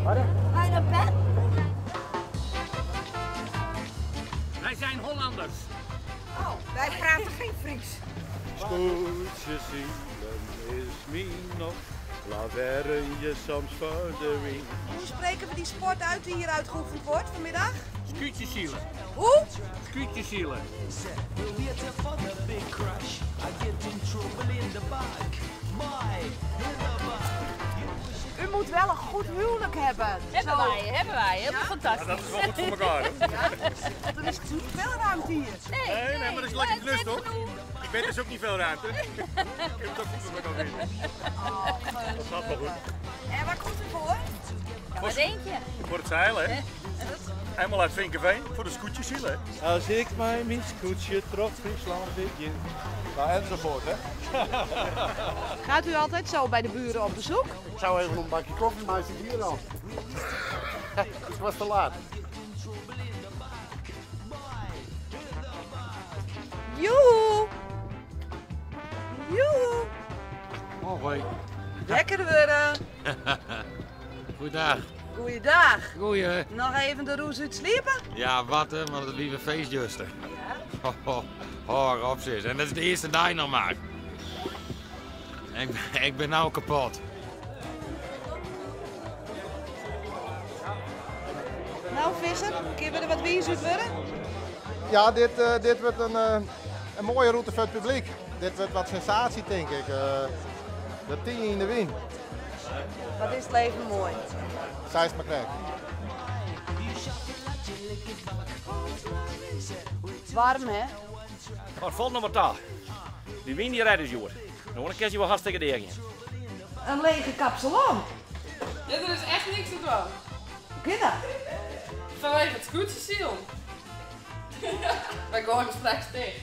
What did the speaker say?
Ga je naar bed? Wij zijn Hollanders. Oh, wij praten geen Fries. Skûtsjesilen is myn nocht, lavearje soms foar de wyn. Hoe spreken we die sport uit die hier uitgeoefend wordt vanmiddag? Skûtsjesilen. Hoe? Skûtsjesilen. U moet wel een goed huwelijk hebben. Hebben Zo. wij, hebben wij. Helemaal fantastisch. Dat is wel goed voor elkaar, hoor. Want er is niet veel ruimte hier. Nee, Nee, nee, maar dat is lekker het knus, net toch? genoeg. Ik ben dus ook niet veel ruimte. Ik heb het ook goed met elkaar vinden. Dat gaat wel goed. En waar komt u voor? Ja, wat denk je? Voor het zeilen, hè? Helemaal uit Vinkenveen, voor de skûtsjesilen. Als ik mei myn skûtsje troch Fryslân begjin. Nou, enzovoort, hè? Gaat u altijd zo bij de buren op bezoek? Ik zou even een bakje koffie, maar hij zit hier al. Het was te laat. Joehoe! Joehoe! Hoi. Lekker worden. Goeiedag. Goeiedag. Goeie. Nog even de roes uit sliepen? Ja, wat hè, want het lieve feestjuster. Ja. Ho, ho, op zes. En dat is de eerste dag nog maar. Ik ben nou kapot. Nou, visser, kunnen we er wat wies uit worden? Ja, dit wordt een mooie route voor het publiek. Dit wordt wat sensatie, denk ik. De 10 in de win. Wat is het leven mooi. Zij is maar krijgen. Warm, hè? Maar het valt nog wat daar. Die wien die rijdt dus, joh. Nou, dan kan je wel hartstikke degen. Een lege kapsalon. Ja, er is echt niks te doen. Hoe kan dat? Vanwege het skûtsjesilen. Wij gooien straks dicht.